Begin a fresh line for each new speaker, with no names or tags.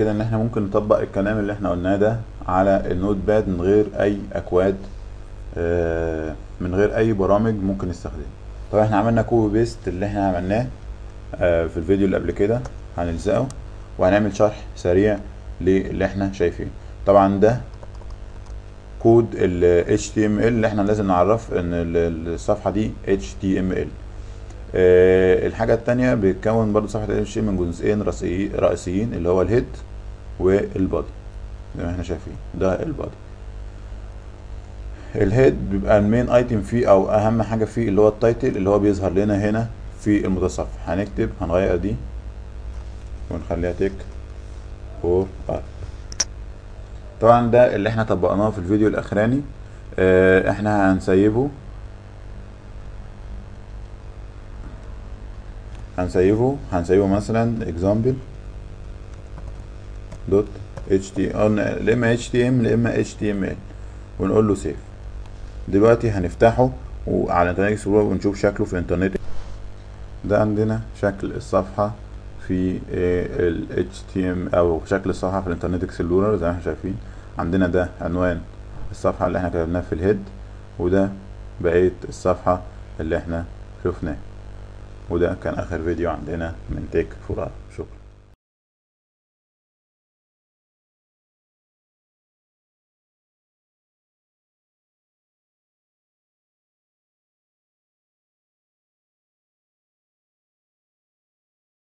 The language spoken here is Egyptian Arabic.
كده ان احنا ممكن نطبق الكلام اللي احنا قلناه ده على ال Notepad من غير اي اكواد، من غير اي برامج ممكن نستخدمها. طبعا احنا عملنا copy paste اللي احنا عملناه في الفيديو اللي قبل كده، هنلزقه وهنعمل شرح سريع للي احنا شايفينه. طبعا ده كود ال HTML اللي احنا لازم نعرف ان الصفحة دي HTML. الحاجة التانية بيتكون برضو صفحة ال HTML من جزئين رئيسيين اللي هو ال head وال body زي ما احنا شايفين. ده ال body. ال head بيبقى ال main item فيه او اهم حاجة فيه اللي هو ال title اللي هو بيظهر لنا هنا في المتصفح. هنغير دي ونخليها Tech For Arab. طبعا ده اللي احنا طبقناه في الفيديو الاخراني. احنا هنسيبه مثلا example dot htm، لا اما htm لا اما html، ونقول له save. دلوقتي هنفتحه وعلى Internet Explorer ونشوف شكله في الانترنت. ده عندنا شكل الصفحة في ال HTML او شكل الصفحة في ال Internet Explorer زي ما احنا شايفين. عندنا ده عنوان الصفحة اللي احنا كتبناه في ال head، وده بقية الصفحة اللي احنا شفناه. وده كان اخر فيديو عندنا من Tech For Arab.